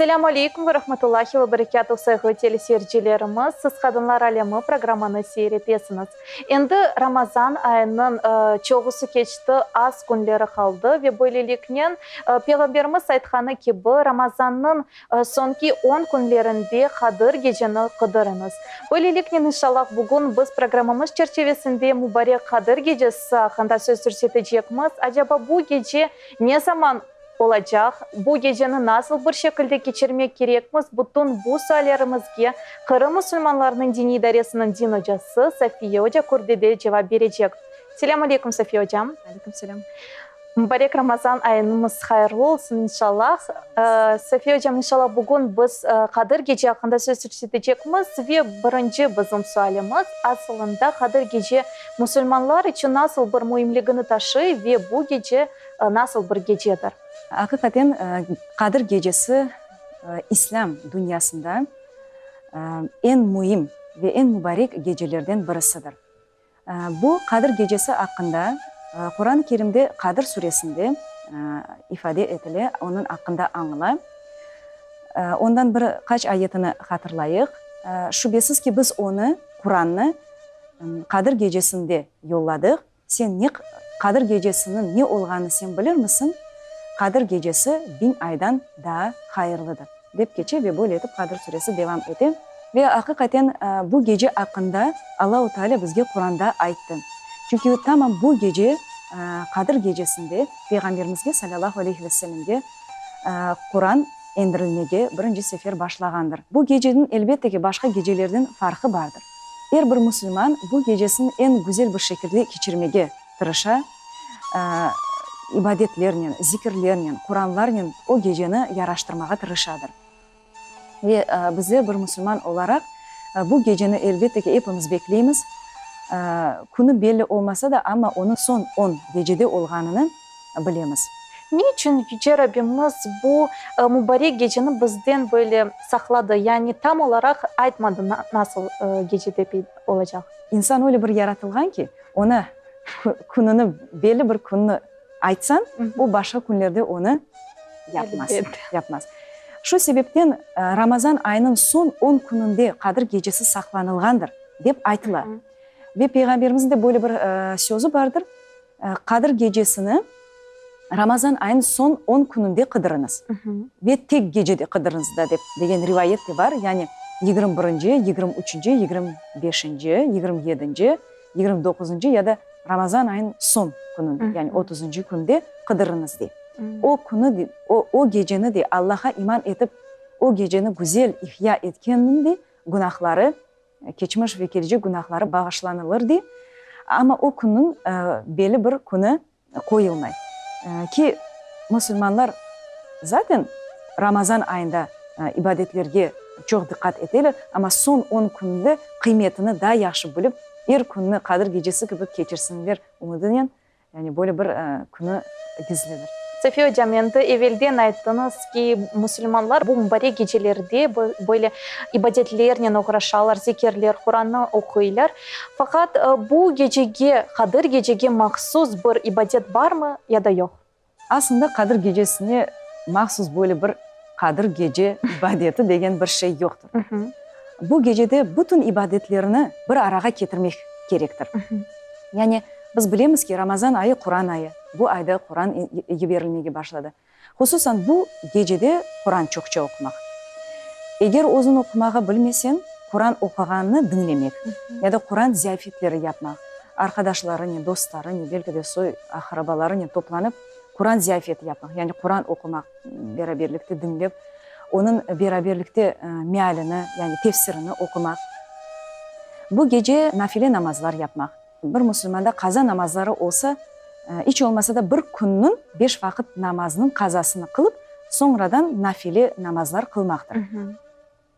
Selâmu aleykum ve rahmetullahi ve berekâtuh, sayğılı teleseyircilerimiz! Siz Qadınlar alemi programmanı seyir etesiñiz. Endi Ramazan ayınıñ çoğusı keçti, az künleri qaldı ve böyleliknen, Peyğamberimiz aytqanı kibi, Ramazannıñ soñki on künlerinde Qadir geceni qıdırıñız. Böyleliknen, inşallah, bugün biz programmamız çerçevesinde mubarek Qadir gecesi aqqında söz yürsetecekmiz. Acaba bu gece ne zaman olacaq? Bu geceni nasıl bir şekilde keçirmek kerekmiz? Bütün bu suallerimizge Qırım musulmanlarınıñ diniy idaresiniñ din ocası Safiye oca Kurdede cevap berecek. Selâm aleyküm, Safiye ocam. Aleyküm selâm. Mubarek Ramazan ayınımız hayırlı olsun, inşallah. Safiye ocam, inşallah, bugün biz Qadir gece aqqında söz yürsetecekmiz ve birinci bizim sualimiz, asılında Qadir gece musulmanlar içün nasıl bir müimligini taşıy ve bu gece nasıl bir gecedir? Aqiqaten, Qadir gecesi İslâm dünyasında eñ müim ve eñ mubarek gecelerden birisidir. Bu Qadir gecesi aqqında Quran-ı Kerimde Qadir suresinde ifade etile, onıñ aqqında añıla. Ondan bir qaç ayetini hatırlayıq. Şübesiz ki, biz onı, Qurannı, Qadir gecesinde yolladıq. Sen ne, Qadir gecesiniñ ne olğanını sen bilirmisiñ? Qadir gecesi biñ aydan daa hayırlıdır, dep keçe ve böyle etip Qadir suresi devam ete. Ve aqiqaten bu gece aqqında Allahu Teala bizge Quranda ayttı. Çünki tamam bu gece, Qadir gecesinde Peyğamberimizge salâllahu aleyhi ve sellemge Quran endirilmege birinci sefer başlağandır. Bu geceniñ elbette ki başqa gecelerden farqı bardır. Er bir musulman bu gecesini eñ güzel bir şekilde keçirmege tırışa, ibadetlernen, zikirlernen, Quranlarnen o geceni yaraştırmağa tırışadır. Ve bizler bir musulman olaraq bu geceni elbette ki epimiz bekleymiz. Künü belli olmasa da, amma onıñ soñ on gecede olğanını bilemiz. Ne içün Yüce Rabbimiz bu mubarek geceni bizden böyle saqladı, yani tam olaraq aytmadı nasıl gecede olacaq? İnsan öyle bir yaratılğan ki, ona kününi, belli bir künni aytsañ, o başqa künlerde onı yapmaz, yapmaz. Şu sebepten Ramazan ayınıñ soñ on kününde Qadir gecesi saqlanılğandır, dep aytıla. Ve Peyğamberimizniñ de böyle bir sözü bardır, Qadir gecesini Ramazan ayınıñ soñ on kününde qıdırıñız ve tek gecede qıdırıñız da dep degen rivayet de bar, yani 21-nci, 23-nci, 25-nci, 27-nci, 29-ncı ya da Ramazan ayınıñ soñ kününde, yani otuzıncı künde qıdırıñız dey. O künü, o, o geceni de Allaha iman etip, o geceni güzel ihya etkenniñ de günahları Keçmiş ve kelecek günahları bağışlanılır, dey. Amma o künniñ belli bir künü qoyulmay. Ki, musulmanlar zaten Ramazan ayında ibadetlerge çoq diqqat eteler, amma soñ on künde qıymetini daa yahşı bilip, er künni Qadir gecesi kibi keçirsinler ümüdinen Yani böyle bir künü gizlidir. Safiye ocam, endi evelden ayttıñız ki, musulmanlar bu mubarek gecelerde böyle ibadetlernen oğraşalar, zikirler, Qurannı oquylar. Faqat bu gecege, Qadir gecege mahsus bir ibadet barmı ya da yoq? Aslında Qadir gecesine mahsus böyle bir Qadir gece ibadeti degen bir şey yoqtır. Bu gecede bütün ibadetlerni bir arağa ketirmek kerektir. Yani biz bilemiz ki, Ramazan ayı Quran ayı, bu ayda Quran yiberilmege başladı. Hususan bu gecede Quran çoqça oqumaq. Eger özüñ oqumağa bilmeseñ, Quran oquğanını diñlemek ya da Quran ziyafetleri yapmaq, arqadaşlarınen, dostlarınen, belki de soy-aqrabalarınen toplanıp Quran ziyafeti yapmaq, yani Quran oqumaq, beraberlikte diñlep, onıñ beraberlikte mealini, yani tefsirini oqumaq. Bu gece nafile namazlar yapmaq. Bir musulmanda qaza namazları olsa, iç olmasa da bir künniñ beş vaqıt namazınıñ qazasını qılıp, soñradan nafile namazlar qılmaqtır.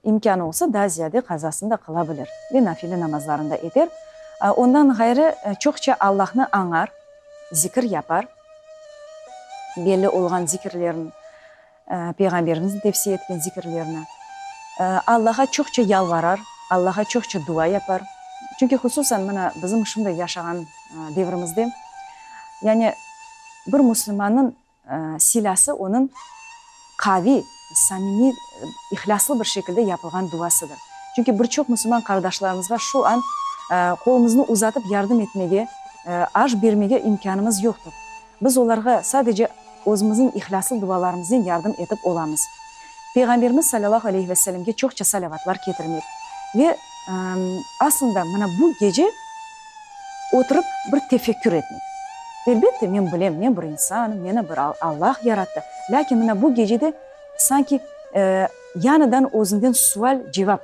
İmkânı olsa, daa ziyade qazasını da qıla bilir ve nafile namazlarını da eter. Ondan ğayrı, çoqça Allahnı añar, zikir yapar, belli olğan zikirlerin, Peyğamberimizniñ tevsiye etken zikirlerini, Allaha çoqça yalvarar, Allaha çoqça dua yapar. Çünki hususan mına bizim şimdi yaşağan devrimizde, yani bir musulmannıñ silâsı onıñ qaviy samimiy, ihlâslı bir şekilde yapılğan duasıdır. Çünki bir çoq musulman qardaşlarımızğa şu an qolumıznı uzatıp yardım etmege, aş bermege imkânımız yoqtır. Biz olarğa sadece özümizniñ ihlâslı dualarımıznen yardım etip olamız. Peyğamberimiz salâlâhu aleyhi ve sellemge çoqça salâvatlar ketirmek ve aslında mına bu gece oturıp bir tefekkür etmek. Elbette, men bilem, men bir insanım, meni bir Allah yarattı. Lâkin mına bu gecede sanki yañıdan özünden sual-cevap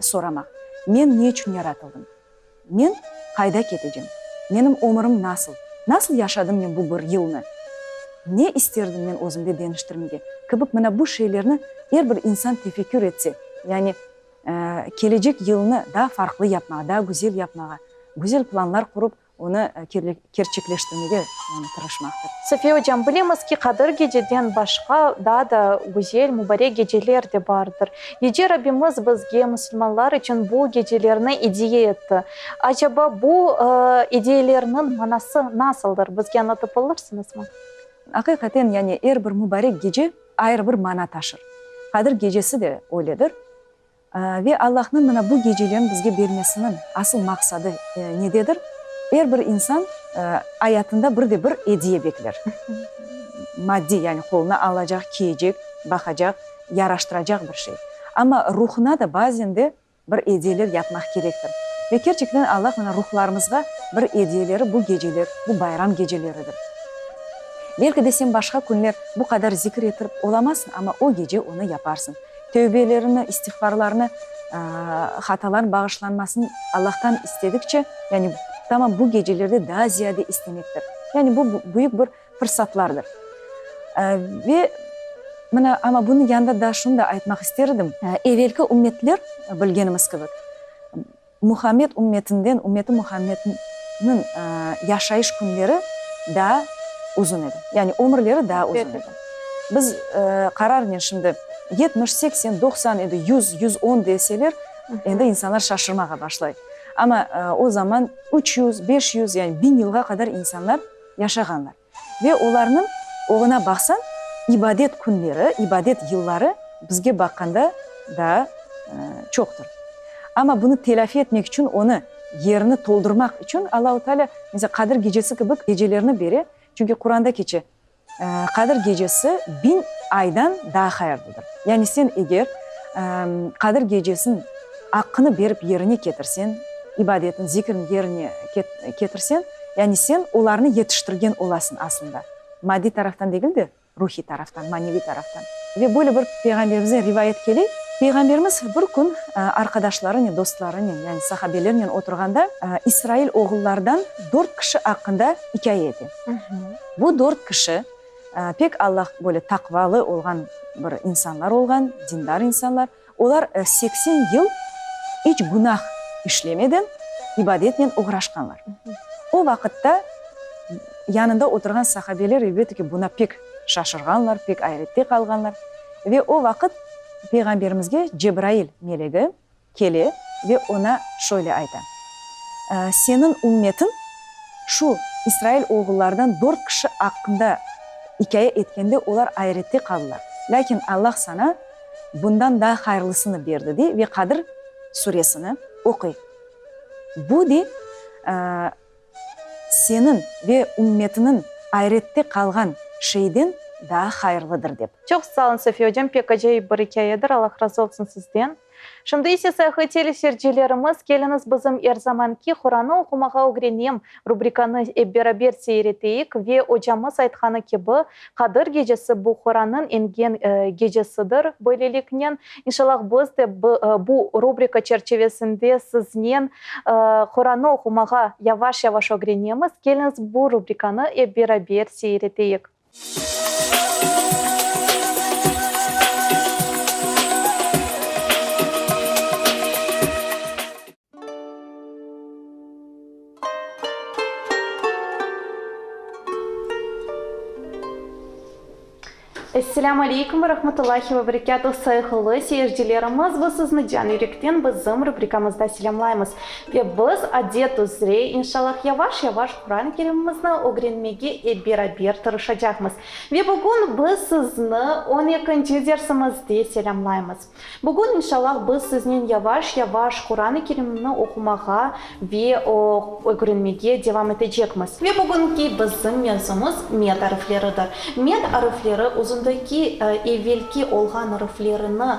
soramaq, Men ne içün yaratıldım? Men qayda ketecem? Menim ömürim nasıl? Nasıl yaşadım men bu bir yılnı? Ne isterdim men özümde deñiştirmege? Kibik mına bu şeylerni er bir insan tefekkür etse, yani kelecek yılnı daa farqlı yapmağa, daa güzel yapmağa, güzel planlar qurup, onı kerçekleştirmege yani tırışmaqtır. Safiye ocam, bilemiz ki, Qadir geceden başqa daa da güzel, mubarek geceler de bardır. Yüce Rabbimiz bizge, musulmanlar içün bu gecelerni ediye etti. Acaba bu ediyelerniñ manası nasıldır, bizge añlatıp olursıñızmı? Aqiqaten, yani er bir mubarek gece ayrı bir mana taşır. Qadir gecesi de öyledir. Ve Allahnıñ mına bu gecelerin bizge bermesiniñ asıl maqsadı nededir? Er bir insan ayatında bir de bir ediye bekler. Maddiy, yani qoluna alacaq, kiyecek, baqacaq, yaraştıracaq bir şey. Amma ruhuna da bazen de bir ediyeler yapmaq kerektir. Ve kerçekten Allah mına ruhlarımızğa bir ediyeleri bu geceler, bu bayram geceleridir. Belki de sen başqa künler bu qadar zikir ettirip olamazsıñ, amma o gece onı yaparsıñ. Tövbelerini, istiğfarlarını, hataların bağışlanmasını Allahtan istedikçe, yani tamam bu gecelerde daa ziyade istemektir. Yani bu büyük bir fırsatlardır. Ve mına, amma bunıñ yanında daa şunı da aytmaq ister edim, evelki ümmetler, bilgenimiz kibi, Muhammed ümmetinden, ümmeti Muhammedniñ yaşayış künleri daa uzun edi. Yani ömürleri daa uzun edi. Biz qararnen şimdi 70, 80, 90 endi 100, 110 deseler, endi insanlar şaşırmağa başlay. Amma o zaman 300, 500, yani 1000 yılğa qadar insanlar yaşağanlar. Ve olarnıñ oğuna baqsañ, ibadet künleri, ibadet yılları bizge baqqanda daa çoqtır. Amma bunı telâfi etmek içün, onı yerini toldurmaq içün Allahu Teala, mesela, Qadir gecesi kibi gecelerni bere. Çünki Quranda keçe, Qadir gecesi biñ aydan daa hayırlıdır. Yani sen eger Qadir gecesiniñ aqqını berip yerine ketirseñ, ibadetni, zikirni yerine ketirseñ, Yani sen olarnı yetiştirgen olasıñ aslında, maddiy taraftan degil de, ruhiy taraftan, maneviy taraftan. Ve böyle bir Peyğamberimizden rivayet kele, Peyğamberimiz bir kün arqadaşlarınen, dostlarınen, yani sahabelernen oturğanda, İsrail oğullardan dört kişi aqqında ikâye ete. Bu dört kişi pek Allah böyle taqvalı olğan bir insanlar olğan, dindar insanlar. Olar 80 yıl iç günah işlemeden ibadetnen oğraşqanlar. O vaqıtta yanında oturğan sahabeler, elbette ki, buna pek şaşırğanlar, pek ayrette qalğanlar. Ve o vaqıt Peyğamberimizge Cebrail melegi kele ve oña şöyle ayta, Seniñ ümmetiñ şu İsrail oğullardan dört kişi aqqında ikâye etkende olar ayrette qaldılar. Lâkin Allah saña bundan daa hayırlısını berdi, dey ve Qadir suresini oquy. Bu, dey, seniñ ve ümmetiniñ ayrette qalğan şeyden daa hayırlıdır, dep. Çoq sağ olun, Safiye ocam, pek acayip bir ikâyedir, Allah razı olsun sizden. Şimdi ise sayğı teleseyircilerimiz, keliñiz bizim er zamanki Quranı oqumağa ögrenem rubrikanı ep beraber seyir eteyik ve ocamız aytqanı kibi, Qadir gecesi bu Qurannıñ engen gecesidir. Böyleliknen, inşallah, biz de bu rubrika çerçivesinde siznen Qurannı oqumağa yavaş-yavaş ögrenemiz. Keliñiz bu rubrikanı ep beraber seyir eteyik. Esselâmu aleykum ve rahmetullahi ve berekâtuh, sayğılı seyircilerimiz, biz sizni can yürekten bizim rubrikamızda selâmlaymız. Ve biz adet üzre, inşallah, yavaş-yavaş Quran-ı Kerimimizni ögrenmege ep beraber tırışacaqmız. Ve bugün biz sizni on ekinci dersimizde selâmlaymız. Bugün, inşallah, biz siznen yavaş-yavaş Quran-ı Kerimni oqumağa ve ögrenmege devam etecekmiz. Ve bugünki bizim mevzumız med arifleridir. Med arifleri uzundaki evvelki olğan ariflerini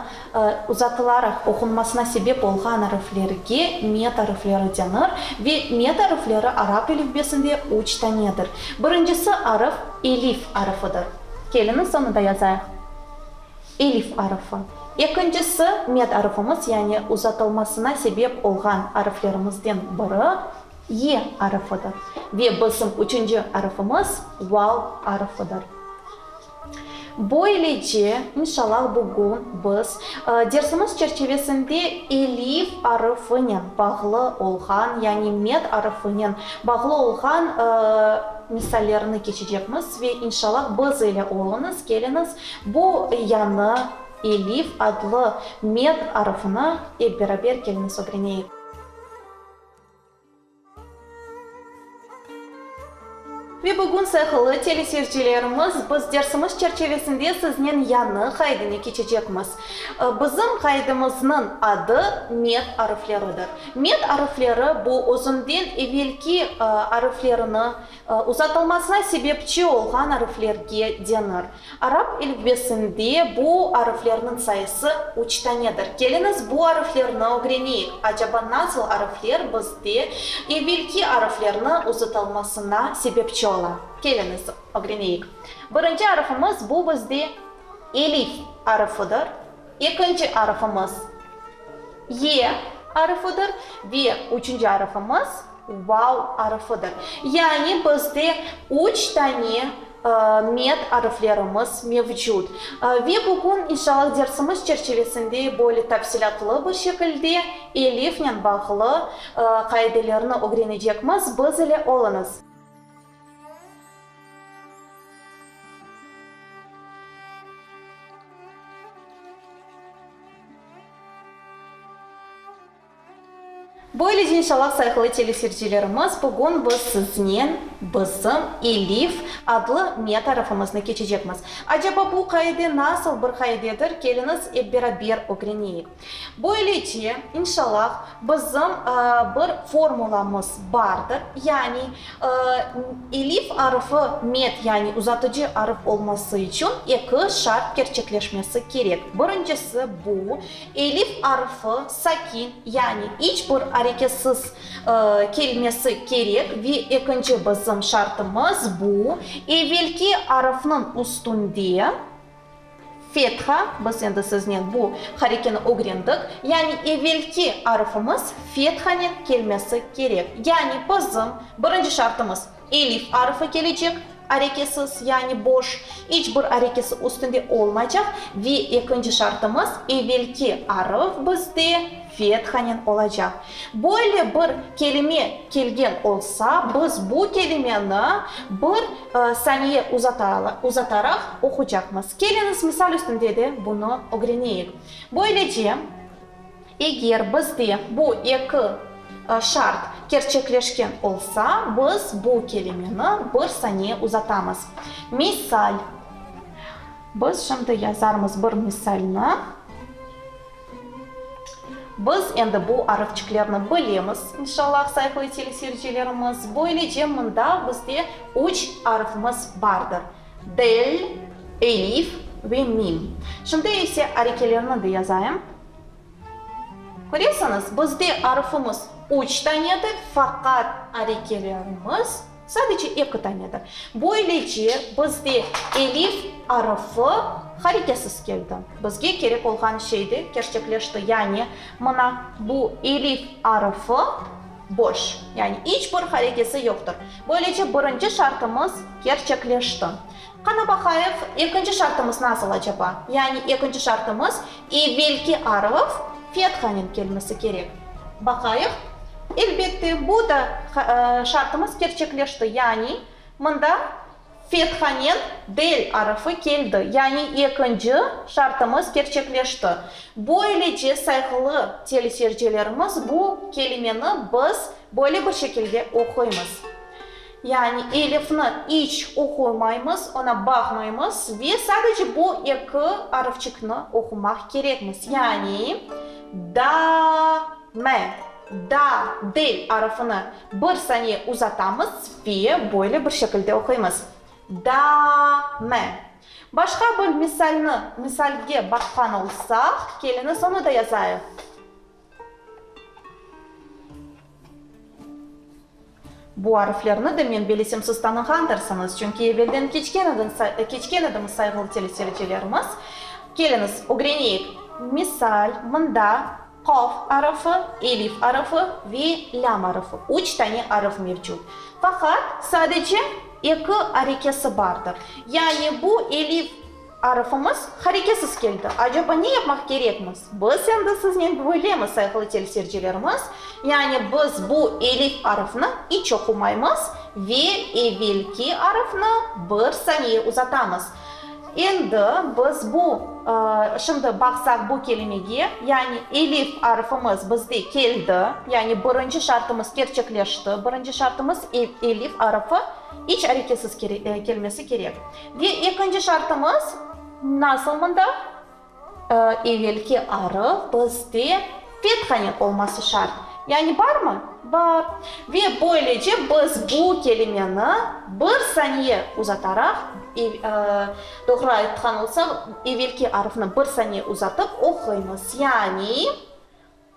uzatılaraq oqunmasına sebep olğan ariflerge med arifleri denir ve med arifleri arap elifbesinde üç tanedir. Birincisi arif elif arifidir. Keliñiz onı da yazayıq. Elif arıfı. Ekincisi, med arıfımız, yani uzatılmasına sebep olğan arıflerimizden biri, ye arıfıdır. Ve bizim üçünci arıfımız, vav arıfıdır. Böylece, inşallah, bugün biz dersimiz çerçevesinde elif arıfınen bağlı olğan, yani med arıfınen bağlı olğan misallerni keçecekmiz ve inşallah biz ile oluñız, keliñiz, Bu yañı Elif adlı med arıfını ep beraber keliñiz ögreneyik. Ve bugün, sayğılı teleseyircilerimiz, biz dersimiz çerçevesinde siznen yañı qaideni keçecekmiz. Bizim qaidemizniñ adı med arıfleridir. Med arıfleri, bu özünden evelki arıflerini Uzatılmasına sebepçi olğan ariflerge denir. Arap elifbesinde bu ariflerniñ sayısı üç tanedir. Keliñiz, bu ariflerni ögreneyik. Acaba nasıl arifler bizde evelki ariflerni uzatalmasına sebepçi ola? Keliñiz, ögreneyik. Birinci arifimiz bu bizde elif arifidir. Ekinci arifimiz ye arifidir ve üçünci arifimiz Vav arfıdır. Yani bizde üç tane med arflerimiz mevcut. Ve bugün, inşallah, dersimiz çerçivesinde böyle tafsilâtlı bir şekilde elifnen bağlı qaidelerni ögrenecekmiz. Biz ile oluñız. Böylece, inşallah, sayğılı teleseyircilerimiz, bugün biz siznen bizim Elif adlı me tarafımıznı keçecekmiz. Acaba bu qaide nasıl bir qaidedir, keliñiz ep beraber ögreneyik. Böylece, inşallah, bizim bir formulamız bardır, yani Elif arfı med, yani uzatıcı arf olması içün eki şart kerçekleşmesi kerek. Birincisi bu, Elif arfı sakin, yani iç bir arekesiz kelmesi kerek ve ekinci bizim şartımız bu, evelki arfnıñ üstünde fetha, biz endi siznen bu harekeni ögrendik, yani evelki arfımız fethanen kelmesi kerek. Yani bizim birinci şartımız elif arfı kelecek, arekesiz, yani boş, iç bir arekesi üstünde olmaycaq ve ekinci şartımız, evelki arf bizde fethanen olacaq. Böyle bir kelime kelgen olsa, biz bu kelimeni bir saniye uzataraq oqucaqmız. Keliñiz, misal üstünde de bunı ögreneyik. Böylece, Eger bizde bu eki şart kerçekleşken olsa, biz bu kelimeni bir saniye uzatamız. Misal, biz şimdi yazarmız bir misalni. Biz endi bu arıfçiklerni bilemiz, inşallah, sayğılı teleseyircilerimiz. Böylece, mında bizde üç arıfımız bardır, del, elif ve mim. Şimdi ise arekelerini de yazayım. Köresiñiz, bizde arfımız üç tanedir, faqat arekelerimiz sadece eki tanedir. Böylece, bizde elif arfı harekesiz keldi. Bizge kerek olğan şey de kerçekleşti, yani mına bu elif arfı boş, yani iç bir harekesi yoqtır. Böylece, birinci şartımız kerçekleşti. Qana baqayıq, ekinci şartımız nasıl acaba? Yani ekinci şartımız, evelki arf fethanen kelmesi kerek. Baqayıq, elbette, bu da şartımız kerçekleşti, yani mında. Fethanen del arfı keldi, yani ekinci şartımız kerçekleşti. Böylece, sayğılı teleseyircilerimiz, bu kelimeni biz böyle bir şekilde oquymız. Yani elifni iç oqumaymız, oña baqmaymız ve sadece bu eki arfçikni oqumaq kerekmiz. Yani da, me, da, del arfını bir saniye uzatamız ve böyle bir şekilde oquymız, da, me. Başqa bir misalni, misalge baqqan olsaq, keliñiz onı da yazayıq. Bu arflerni de men bilesem siz tanığandırsıñız, çünki evelden keçken keçken edimiz sayğılı teleseyircilerimiz. Keliñiz, ögreneyik. Misal, mında qaf arfı, elif arfı ve lâm arfı, üç tane arf mevcut. Faqat sadece eki arekesi bardır. Yani bu elif Arfımız harekesiz keldi. Acaba ne yapmaq kerekmiz? Biz endi siznen bilemiz, sayğılı teleseyircilerimiz, yani biz bu elif arfnı iç oqumaymız ve evelki arfnı bir saniye uzatamız. Endi biz bu, şimdi baqsaq bu kelimege, yani elif arfımız bizde keldi, yani birinci şartımız kerçekleşti, birinci şartımız elif arfı iç arekesiz kelmesi kerek. Ve ekinci şartımız nasıl mında? Evelki arf bizde fethanen olması şart. Yani barmı? Bar. Ve böylece biz bu kelimeni bir saniye uzataraq, doğru aytqan olsaq, evelki arfnı bir saniye uzatıp oquymız. Yani.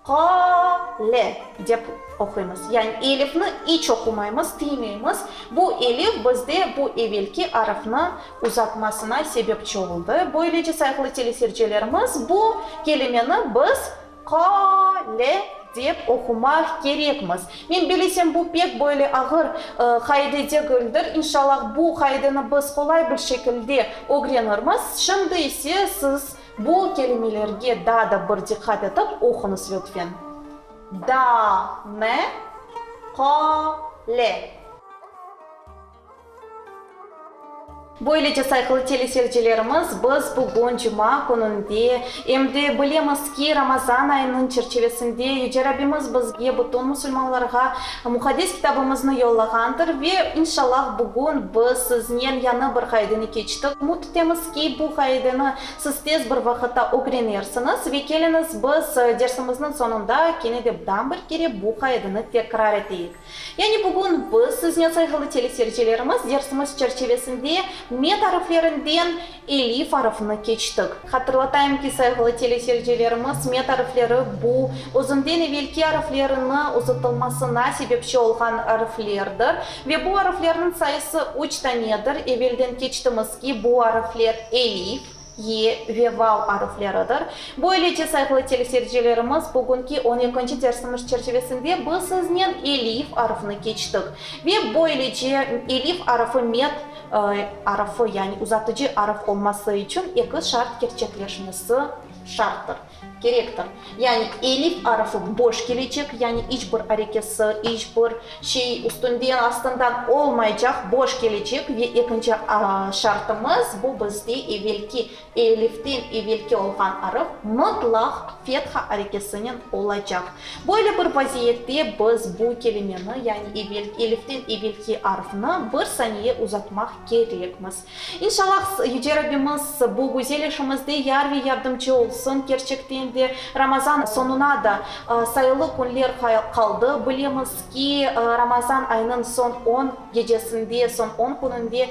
Qale dep oquymız. Yani elifni iç oqumaymız, tiymeymiz. Bu elif bizde bu evelki arfnı uzatmasına sebepçi oldı. Böylece, sayğılı teleseyircilerimiz, bu kelimeni biz qale dep oqumaq kerekmiz. Men bilesem, bu pek böyle ağır qaide degildir. İnşallah, bu qaideni biz qolay bir şekilde ögrenirmiz. Şimdi ise siz Bu kelimelerge daa da bir diqqat etip oquñız lütfen. Da, me, qa, le. Böylece, sayğılı teleseyircilerimiz, biz bugün cuma kününde, em de bilemiz ki, Ramazan ayınıñ çerçivesinde Yüce Rabbimiz bizge, bütün musulmanlarğa Muqaddes Kitabımıznı yollağandır ve, inşallah, bugün biz siznen yañı bir qaideni keçtik. Ümüt etemiz ki, bu qaideni Siz tez bir vaqıtta ögrenersiñiz ve keliñiz biz dersimizniñ soñunda kene de daa bir kere bu qaideni tekrar eteyik. Yani bugün biz siznen, sayğılı teleseyircilerimiz, dersimiz çerçevesinde met arflerinden elif arfını keçtik. Hatırlatayım ki, sayğılı teleseyircilerimiz, met arfleri bu, özünden evelki arflerini uzatılmasına sebepçi olğan arflerdir ve bu arflerniñ sayısı üç tanedir, evelden keçtimiz ki, bu arfler elif, ye ve vav arfleridir. Böylece, sayğılı teleseyircilerimiz, bugünki on ekinci dersimiz çerçivesinde biz siznen elif arfını keçtik. Ve böylece, elif arfı met arfı, yani uzatıcı arf olması içün eki şart kerçekleşmesi şarttır. Kerektir. Yani elif arfı boş kelecek, yani iç bir arekesi, iç bir şey üstünden, astından olmaycaq, boş kelecek ve ekinci şartımız, bu bizde evelki, eliften evelki olğan arf mıtlaq fetha arekesinen olacaq. Böyle bir vaziyette biz bu kelimeni, yani evel, eliften evelki arfnı bir saniye uzatmaq kerekmiz. İnşallah, Yüce Rabbimiz bu güzel işimizde yar ve yardımcı olsun. Kerçekten de, Ramazan soñuna da sayılı künler qaldı. Bilemiz ki, Ramazan ayınıñ soñ on gecesinde, soñ on kününde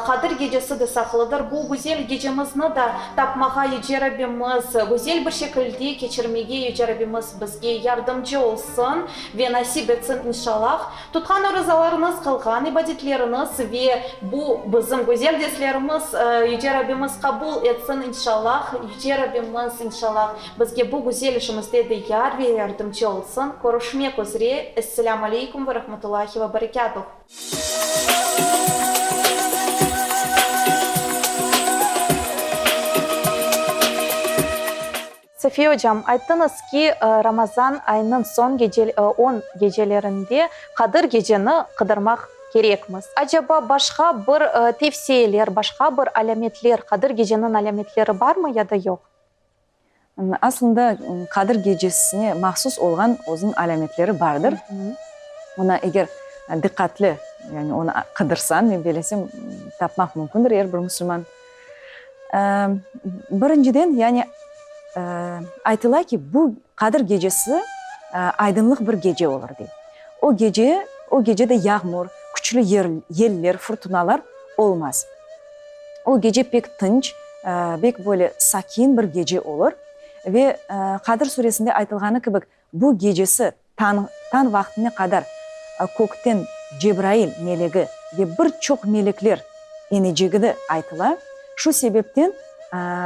Qadir gecesi de saqlıdır. Bu güzel gecemizni da tapmağa Yüce Rabbimiz, güzel bir şekilde keçirmege Yüce Rabbimiz bizge yardımcı olsun ve nasip etsin, inşallah. Tutqan orazalarıñız, qılğan ibadetleriñiz ve bu bizim güzel derslerimiz Yüce Rabbimiz qabul etsin inşallah. Yüce Rabbimiz inşallah bizge bu güzel işimizde de yar ve yardımcı olsun. Körüşmek üzre. Esselâmu aleykum ve rahmetullahi ve berekâtuh. Safiye ocam, ayttıñız ki, Ramazan ayınıñ soñ gece, on gecelerinde Qadır geceni qıdırmaq. kerekmiz. Acaba başqa bir tevsiyeler, başqa bir alâmetler, Qadir geceniñ alâmetleri barmı ya da yoq? Aslında Qadir gecesine mahsus olğan özüniñ alâmetleri bardır. Onı eger diqqatli, yani onı qıdırsañ, men bellesem, tapmaq mümkündir er bir musulman. Birinciden, yani aytıla ki, bu Qadir gecesi aydınlıq bir gece olur, dey. O gece, o gece de yağmur, küçlü yeller, furtunalar olmaz. O gece pek tınç, bek böyle sakin bir gece olur. Ve Qadir suresinde aytılğanı kibik, bu gecesi tañ, tañ vaqtine qadar kökten Cebrail melegi ve bir çoq melekler enecegi de aytıla. Şu sebepten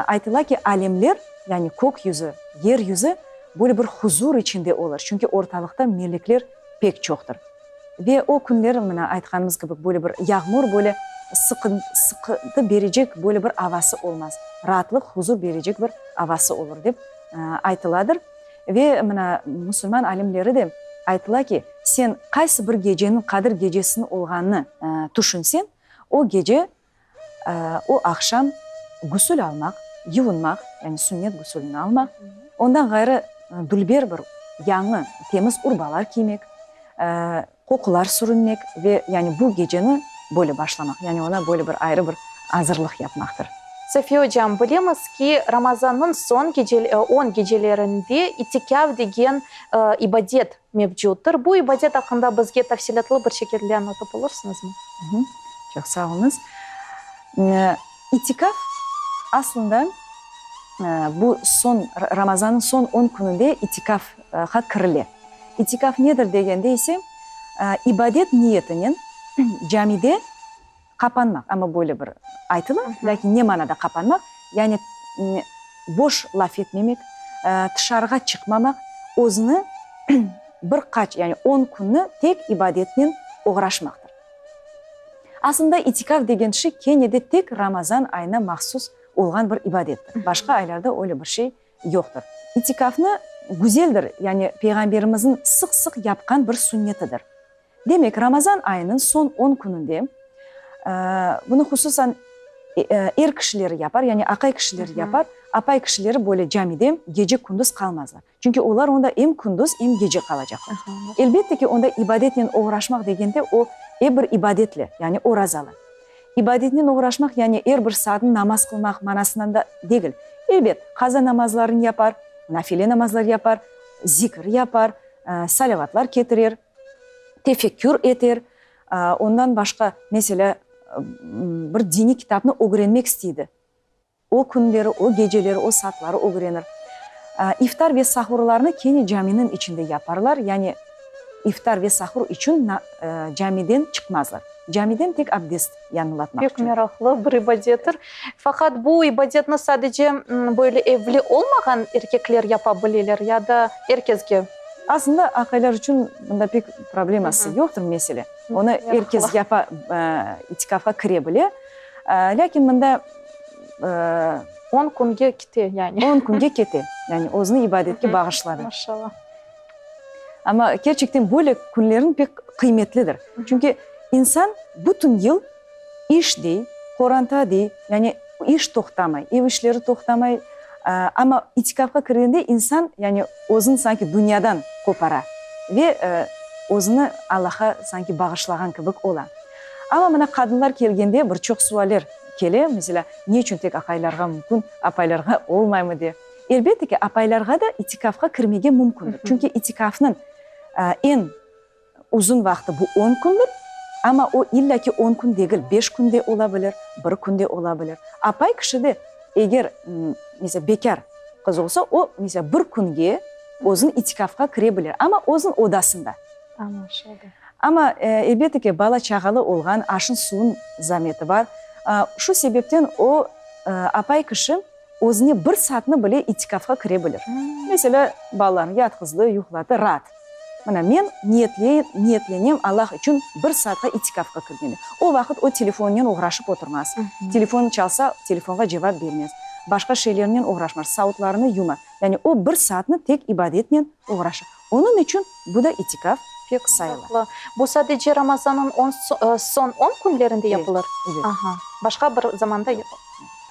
aytıla ki, alemler, yani kök yüzü, yer yüzü böyle bir huzur içinde olur, çünki ortalıqta melekler pek çoqtır. Ve o künler, mına, aytqanımız kibi, böyle bir yağmur, böyle sıqıntı berecek böyle bir avası olmaz, raatlıq, huzur berecek bir avası olur, dep aytıladır. Ve, mına, musulman alimleri de aytıla ki, sen qaysı bir geceniñ Qadir gecesiniñ olğanını tüşünseñ, o gece, o aqşam gusül almaq, yuvunmaq, yani sünnet gusülini almaq, ondan ğayrı dülber bir yañı, temiz urbalar kiymek, qoqular sürünmek ve yani bu geceni böyle başlamaq, yani oña böyle bir ayrı bir azırlıq yapmaqtır. Safiye ocam, bilemiz ki, Ramazannıñ soñ gece, on gecelerinde itikâf degen ibadet mevcuttır. Bu ibadet aqqında bizge tafsilâtlı bir şekilde añlatıp olursıñızmı? Çoq sağ oluñız. İtikâf aslında bu soñ, Ramazannıñ soñ on kününde itikâfqa kirile. İtikâf nedir degende ise, ibadet niyetinen camide qapanmaq, amma böyle bir aytıla, lâkin ne manada qapanmaq, yani boş laf etmemek, tışarığa çıqmamaq, özüni bir qaç, yani on künni tek ibadetnen oğraşmaqtır. Aslında itikâf degen şey kene de tek Ramazan ayına mahsus olğan bir ibadettir. Başqa aylarda öyle bir şey yoqtır. İtikafnı güzeldir, yani Peyğamberimizniñ sıq-sıq yapqan bir sünnetidir. Demek, Ramazan ayınıñ soñ on kününde, bunı hususan er kişileri yapar, yani aqay kişileri yapar, apay kişileri böyle camide gece-kündüz qalmazlar. Çünki olar onda em kündüz, em gece qalacaqlar. Elbette ki, onda ibadetnen oğraşmaq degende o, er bir ibadetle, yani orazalı. İbadetnen oğraşmaq, yani er bir saatni namaz qılmaq manasından da degil. Elbet, qaza namazlarını yapar, nafile namazlar yapar, zikir yapar, salâvatlar ketirer, tefekkür eter. Ondan başqa, meselâ, bir diniy kitapnı ögrenmek isteydi. O künleri, o geceleri, o saatları ögrenir. İftar ve sahurlarnı kene caminiñ içinde yaparlar, yani iftar ve sahur içün camiden çıqmazlar. Camiden tek abdest yañılatmaq Pek içün. meraqlı bir ibadettir. Faqat bu ibadetni sadece böyle evli olmağan erkekler yapa bileler ya da er kesge? Aslında aqaylar içün bunda pek probleması yoqtır, mesele. Onı er kes yapa, itikafqa kire bile. Lâkin mında. On künge kete, yani. On künge kete, yani özüni ibadetke bağışladı. Maşallah. Amma kerçekten böyle künleriñ pek qıymetlidir. Çünki insan bütün yıl iş dey, qoranta dey, yani iş toqtamay, ev işleri toqtamay, amma itikafqa kirgende insan yani özüni sanki dünyadan qopara ve özüni Allahqa sanki bağışlağan kibik ola. Amma mına qadınlar kelgende bir çoq sualler kele, meselâ, ne içün tek aqaylarğa mümkün, apaylarğa olmaymı de. Elbette ki, apaylarğa da itikafqa kirmege mümkündir. Çünki itikafnıñ eñ uzun vaqtı bu on kündir, amma o illa ki on kün degil, beş kün de ola bilir, bir kün de ola bilir. Apay kişi de eger, meselâ, bekâr qız olsa, o, meselâ, bir künge özüni itikafqa kire bilir, amma özüniñ odasında. Añlaşıldı. Amma, elbette ki, bala-çağalı olğan, aşın-suvun zameti bar. Şu sebepten o, apay kişi özüne bir saatnı bile itikafqa kire bilir. Meselâ, balalarını yatqızdı, yuqlattı, raat. Mına, men niyetlenem Allah içün bir saatqa itikafqa kirgende. O vaqıt o telefonnen oğraşıp oturmaz. Telefon çalsa, telefonğa cevap bermez. Başqa şeylernen oğraşmaz, savutlarını yumaz. Yani o bir saatnı tek ibadetnen oğraşır. Onıñ içün bu da itikaf Pek sayıla. meraqlı. Bu sadece Ramazannıñ on soñ on künlerinde yapılır? Evet. Aha. Başqa bir zamanda yoq.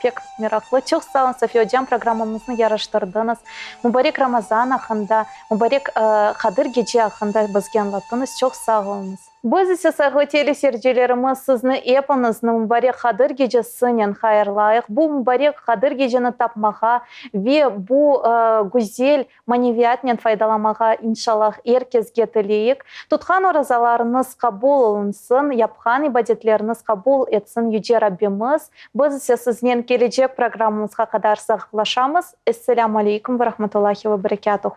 Pek meraqlı. Çoq sağ olun, Safiye ocam, programmamıznı yaraştırdıñız. Mubarek Ramazan aqqında, mubarek Qadir gece aqqında bizge añlattıñız. Çoq sağ oluñız. Biz ise, sayğılı teleseyircilerimiz, sizni epiñizni mubarek Qadir gecesinen hayırlayıq. Bu mubarek Qadir geceni tapmağa ve bu güzel maneviyatnen faydalamağa, inşallah, er kesge tileyik. Tutqan orazalarıñız qabul olunsın, yapqan ibadetleriñiz qabul etsin Yüce Rabbimiz. Biz ise siznen kelecek programmamızğa qadar sağlıqlaşamız. Esselâmu aleykum ve rahmetullahi ve berekâtuh.